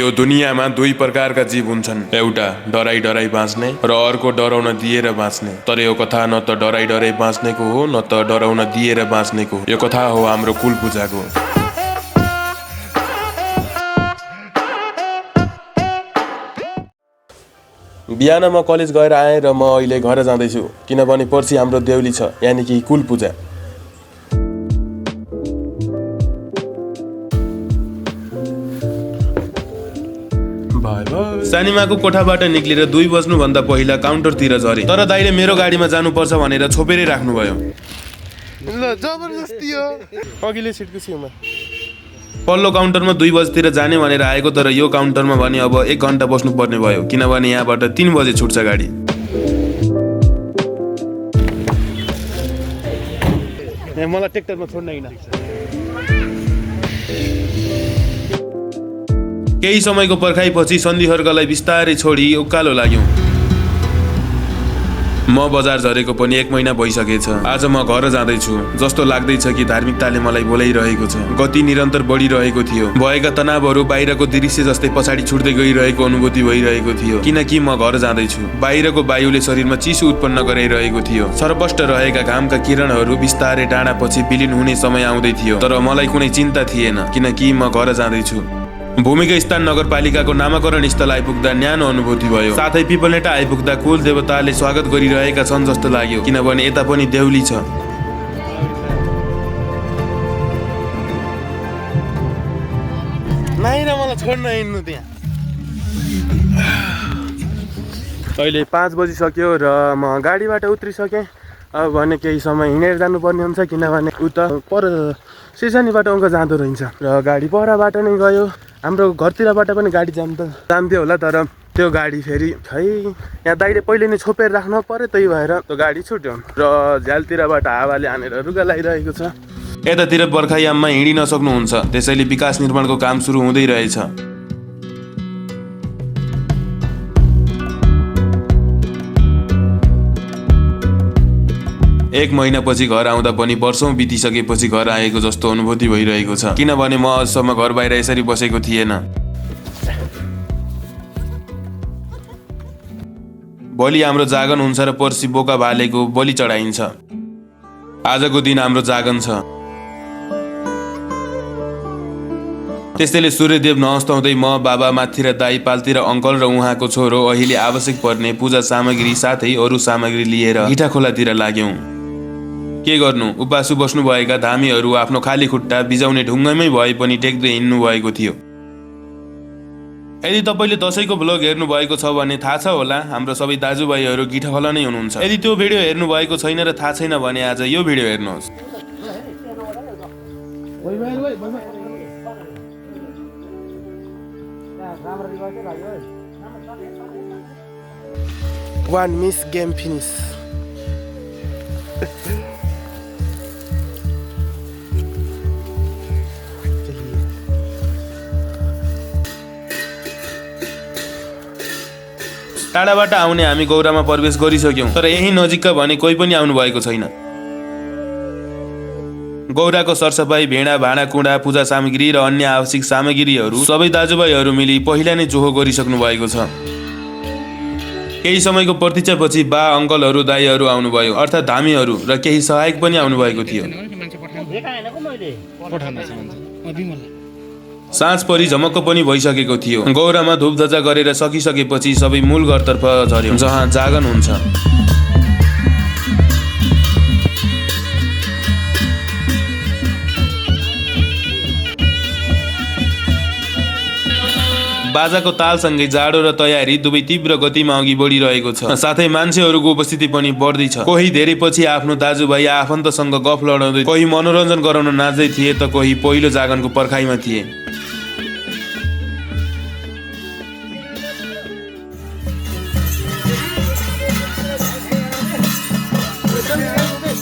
यो दुनियाँमा दुई प्रकारका जीव हुन्छन्, एउटा डराई डराई बाँच्ने र अर्को डराउन दिएर बाँच्ने। तर यो कथा न त डराई डराई बाँच्नेको हो न त डराउन दिएर बाँच्नेको। यो कथा हो हाम्रो कुल पूजाको। बिहान म कलेज गएर आएँ र म अहिले घर जाँदैछु, किनभने पर्सि हाम्रो देउली छ, यानि कि कुल पूजा। सानीमाको कोठाबाट निक्लेर 2 बज्नुभन्दा पहिला काउन्टरतिर झरे, तर दाइले मेरो गाडीमा जानुपर्छ भनेर छोपेरै राख्नुभयो। ल जबरजस्ती हो। अघिल्लो सिटको छेउमा पल्लो काउन्टरमा 2 बजेतिर जाने भनेर आएको, तर यो काउन्टरमा भने अब 1 घन्टा बस्नु पर्ने भयो, किनभने यहाँबाट 3 बजे छुट्छ गाडी। मलाई ट्र्याक्टरमा छोड्न हैन। केही समयको पर्खाइपछि सन्धिहरुलाई बिस्तारै छोडी उकालो लाग्यौं। म बजार झरेको पनि 1 महिना भइसकेछ। आज म घर जाँदैछु जस्तो लाग्दैछ कि धार्मिकताले मलाई बोलाइरहेको छ। गति निरन्तर बढिरहेको थियो। भएका तनावहरू बाहिरको दृश्य जस्तै पछाडि छुट्दै गइरहेको अनुभूति भइरहेको थियो, किनकि म घर जाँदैछु। बाहिरको वायुले शरीरमा चिसो उत्पन्न गराइरहेको थियो। सरपष्ट रहेका घामका किरणहरू बिस्तारै डाँडापछि विलीन हुने समय आउँदै थियो, तर मलाई कुनै चिन्ता थिएन, किनकि म घर जाँदैछु। भूमिका स्थान नगरपालिकाको नामाकरण स्थल आइपुग्दा न्यानो अनुभूति भयो। साथै पिपलनेटा आइपुग्दा कुल देवताले स्वागत गरिरहेका छन् जस्तो लाग्यो, किनभने यता पनि देउली छ। नाइरा मलाई छोड्न हिँड्नु त्यहाँ। अहिले 5 बजिसक्यो र म गाडीबाट उत्रिसकेँ। अब भने केही समय हिँडेर जानुपर्ने हुन्छ, किनभने उता पर सिसानीबाट उनको जाँदो रहन्छ र गाडी परबाट नै गयो। हाम्रो घरतिरबाट पनि गाडी जान्थ्यो होला, तर त्यो गाडी फेरि खै यहाँ दाइले पहिले नै छोपेर राख्नु पर्यो, त्यही भएर त्यो गाडी छुट्यो र झ्यालतिरबाट हावाले हानेर रुगा लागिरहेको छ। यतातिर बर्खायाममा हिँडी नसक्नुहुन्छ, त्यसैले विकास निर्माणको काम सुरु हुँदै रहेछ। 1 महिनापछि घर आउँदा पनि वर्षौं बितिसकेपछि घर आएको जस्तो अनुभूति भइरहेको छ, किनभने म अझसम्म घर बाहिर यसरी बसेको थिएन। भोलि हाम्रो जागन हुन्छ र पर्सि बोका भालेको बलि चढाइन्छ। आजको दिन हाम्रो जागन छ। त्यसैले सूर्यदेव नहस्ताउँदै म बाबा, माथि र दाई, पालतिर अङ्कल र उहाँको छोरो अहिले आवश्यक पर्ने पूजा सामग्री साथै अरू सामग्री लिएर हिटा खोलातिर लाग्यौं। के गर्नु, उपासु बस्नुभएका धामीहरू आफ्नो खाली खुट्टा बिजाउने ढुङ्गामै भए पनि टेक्दै हिँड्नु भएको थियो। यदि तपाईले दशैंको ब्लग हेर्नु भएको छ भने थाहा छ होला, हाम्रो सबै दाजुभाइहरू गिठा खोला नै हुनुहुन्छ। यदि त्यो भिडियो हेर्नु भएको छैन र थाहा छैन भने आज यो भिडियो हेर्नुहोस्। One miss game finish. टाढाबाट आउने हामी गौरामा प्रवेश गरिसक्यौं, तर यही नजिकका भने कोही पनि आउनु भएको छैन। गौराको सरसफाई, भेडा, भाँडा, कुँडा, पूजा सामग्री र अन्य आवश्यक सामग्रीहरू सबै दाजुभाइहरू मिली पहिला नै जोहो गरिसक्नु भएको छ। केही समयको प्रतीक्षापछि बा, अङ्कलहरू, दाइहरू आउनुभयो, अर्थात् धामीहरू, र केही सहायक पनि आउनु भएको थियो। साँझ परि झमक्क पनि भइसकेको थियो। गौरामा धूपधजा गरेर सकिसकेपछि सबै मूल घरतर्फ झर्यौं, जहाँ जागन हुन्छ। बाजाको तालसँगै जाडो र तयारी दुवै तीव्र गतिमा अघि बढिरहेको छ। साथै मान्छेहरूको उपस्थिति पनि बढ्दै छ। कोही धेरै पछि आफ्नो दाजुभाइ या आफन्तसँग गफ लडाउँदै, कोही मनोरञ्जन गराउन नाच्दै थिए, त कोही पहिलो जागनको पर्खाइमा थिए।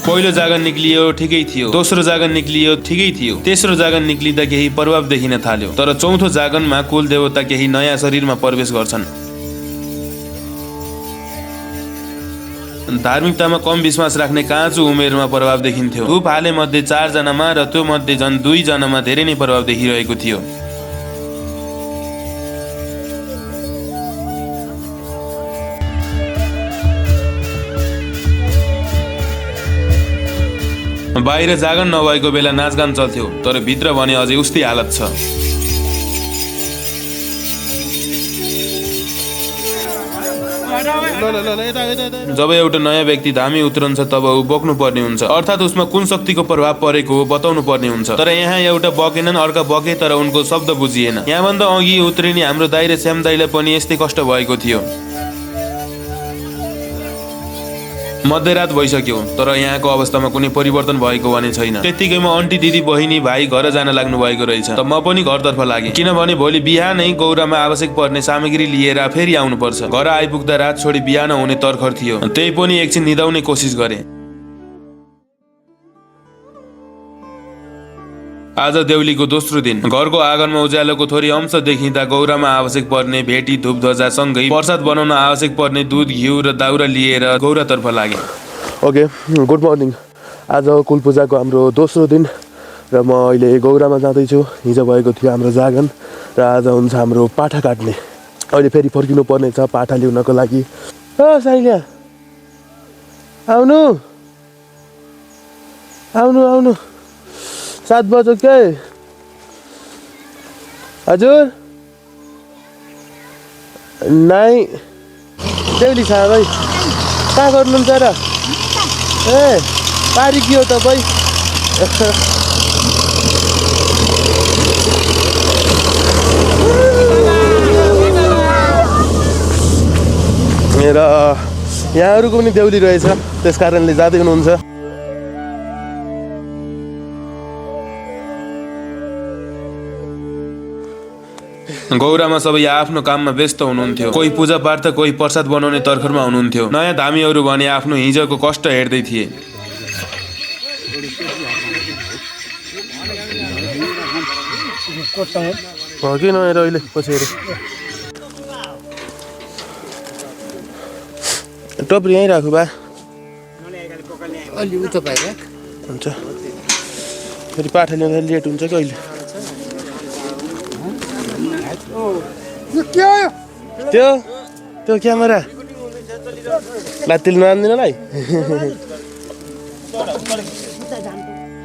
पहिलो जागन निक्लियो, ठिकै थियो। दोस्रो जागन निक्लियो, ठिकै थियो। तेस्रो जागन निक्लिँदा केही प्रभाव देखिन थाल्यो, तर चौथो जागनमा कुल देवता केही नयाँ शरीरमा प्रवेश गर्छन्। धार्मिकतामा कम विश्वास राख्ने काँचो उमेरमा प्रभाव देखिन्थ्यो। धूप हाले मध्ये 4 जनामा र त्यो मध्ये झन् 2 जनामा धेरै नै प्रभाव देखिरहेको थियो। बाहिर जागरण नभएको बेला नाचगान चल्थ्यो, तर भित्र भने अझै उस्तै हालत छ। जब एउटा नयाँ व्यक्ति धामी उत्रन्छ तब ऊ बोक्नु पर्ने हुन्छ, अर्थात् उसमा कुन शक्तिको प्रभाव परेको हो बताउनु पर्ने हुन्छ। तर यहाँ एउटा बकेनन्, अर्का बके तर उनको शब्द बुझिएन। यहाँभन्दा अघि उत्रिने हाम्रो दाइ र श्याम दाइलाई पनि यस्तै कष्ट भएको थियो। मध्यरात भइसक्यो तर यहाँको अवस्थामा कुनै परिवर्तन भएको भने छैन। त्यतिकैमा आन्टी दिदी बहिनी भाइ घर जान लाग्नु भएको रहेछ। त म पनि घरतर्फ लागेँ, किनभने भोलि बिहानै गौरामा आवश्यक पर्ने सामग्री लिएर फेरि आउनुपर्छ। घर आइपुग्दा रात छोडी बिहान हुने तर्खर थियो, त्यही पनि एकछिन निदाउने कोसिस गरेँ। आज देउलीको दोस्रो दिन। घरको आँगनमा उज्यालोको थोरै अंश देखिँदा गौरामा आवश्यक पर्ने भेटी धूप ध्वजा सँगै प्रसाद बनाउन आवश्यक पर्ने दूध घिउ र दाउरा लिएर गौरातर्फ लागे। Okay, good morning. आज कुल पूजाको हाम्रो दोस्रो दिन र म अहिले गौरामा जाँदैछु। हिजो भएको थियो हाम्रो जागरण र आज हुन्छ हाम्रो पाठा काट्ने। अहिले फेरि फर्किनु पर्ने छ पाठा ल्याउनको लागि। साइल्या आउनु आउनु आउनु, 7 बज्यो के? हजुर नाइ देउली साहब कहाँ गर्नुहुन्छ र? ए पारी के हो तपाईँ? र यहाँहरूको पनि देउली रहेछ, त्यस कारणले जाँदै हुनुहुन्छ। गौरामा सबै आफ्नो काममा व्यस्त हुनुहुन्थ्यो। कोही पूजा पाठ त कोही प्रसाद बनाउने तर्खरमा हुनुहुन्थ्यो। नयाँ धामीहरू भने आफ्नो हिजोको कष्ट हेर्दै थिए। किन हेर अहिले पछि हेर टप्री यहीँ राखु बा हुन्छ। फेरि पाठा ल्याउँदा लेट हुन्छ कि अहिले। त्यो क्यामेरा लात्तिल नआन्दिनलाई।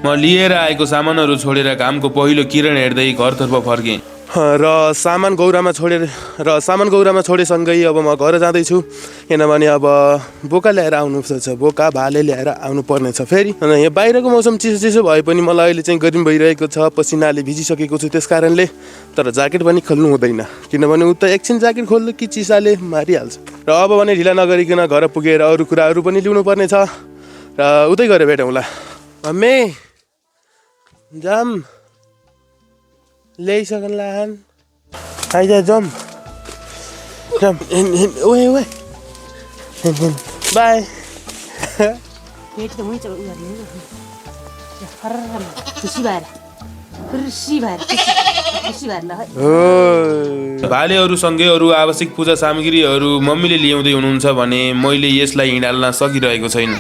म लिएर आएको सामानहरू छोडेर घामको पहिलो किरण हेर्दै घरतर्फ फर्केँ। र सामान गौरामा छोडेसँगै अब म घर जाँदैछु, किनभने अब बोका ल्याएर आउनुपर्छ। बोका भाले ल्याएर आउनुपर्ने छ फेरि। अनि यहाँ बाहिरको मौसम चिसो चिसो भए पनि मलाई अहिले चाहिँ गर्मी भइरहेको छ, पसिनाले भिजिसकेको छु। त्यस कारणले तर ज्याकेट पनि खोल्नु हुँदैन, किनभने उता एकछिन ज्याकेट खोल्नु कि चिसाले मारिहाल्छ। र अब भने ढिला नगरिकन घर पुगेर अरू कुराहरू पनि ल्याउनु पर्ने छ र उतै गएर भेटौँला। मम्मी जाम ल्याइसकला आइज जम जम ओए ओए बाई। भालेहरूसँगै अरू आवश्यक पूजा सामग्रीहरू मम्मीले ल्याउँदै हुनुहुन्छ भने मैले यसलाई हिँडाल्न सकिरहेको छैन।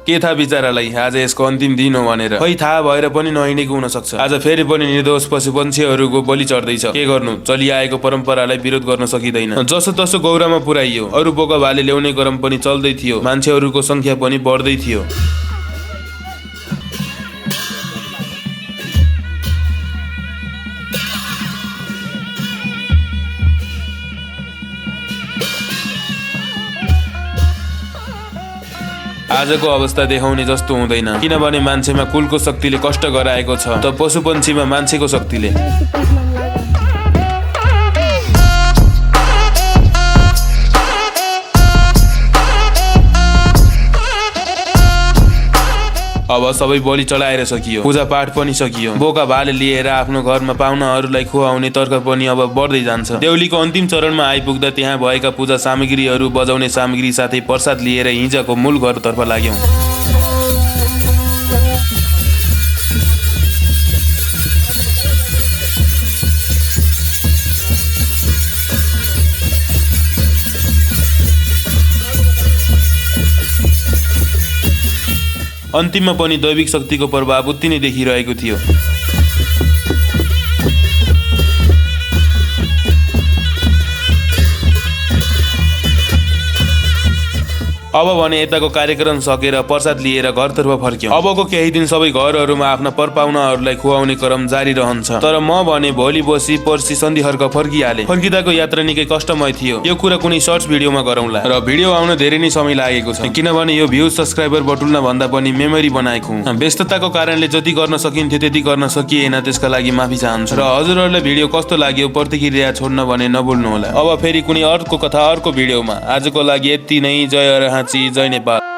के थाहा बिचरालाई आज यसको अन्तिम दिन हो भनेर। खै थाहा भएर पनि नहिँडेको हुन सक्छ। आज फेरि पनि निर्दोष पशुपन्छीहरूको बलि चढ्दैछ। के गर्नु, चलिआएको परम्परालाई विरोध गर्न सकिँदैन। जसो तसो गौरामा पुर्याइयो। अरू बोका भाले ल्याउने क्रम पनि चल्दै थियो। मान्छेहरूको संख्या पनि बढ्दै थियो। आजको अवस्था देखाउने जस्तो हुँदैन, किनभने मान्छेमा कुलको शक्तिले कष्ट गराएको छ त पशुपन्छीमा मान्छेको शक्तिले। अब सबै बलि चढाएर सकियो, पूजा पाठ पनि सकियो। बोका भाले लिएर आफ्नो घरमा पाहुनाहरूलाई खुवाउने तर्क पनि अब बढ्दै जान्छ। देउलीको अन्तिम चरणमा आइपुग्दा त्यहाँ भएका पूजा सामग्रीहरू, बजाउने सामग्री साथै प्रसाद लिएर हिजोको मूल घरतर्फ लाग्यौं। अन्तिममा पनि दैविक शक्तिको प्रभाव उत्ति नै देखिरहेको थियो। अब भने यताको कार्यक्रम सकेर प्रसाद लिएर घरतर्फ फर्क्यौं। अबको केही दिन सबै घरहरूमा आफ्ना परपाहुनाहरूलाई खुवाउने क्रम जारी रहन्छ। तर म भने भोलि बसी पर्सि सन्धिहर्क फर्किहाले। फर्किँदाको यात्रा निकै कष्टमय थियो। यो कुरा कुनै सर्ट्स भिडियोमा गरौँला र भिडियो आउन धेरै नै समय लागेको छ, किनभने यो भ्यू सब्स्क्राइबर बटुल्न भन्दा पनि मेमोरी बनाएको हुँ। व्यस्तताको कारणले जति गर्न सकिन्थ्यो त्यति गर्न सकिएन, त्यसका लागि माफी चाहन्छु। र हजुरहरूलाई भिडियो कस्तो लाग्यो प्रतिक्रिया छोड्न भने नभुल्नु होला। अब फेरि कुनै अर्को कथा अर्को भिडियोमा। आजको लागि यति नै। जय रहाची, जय नेपाल।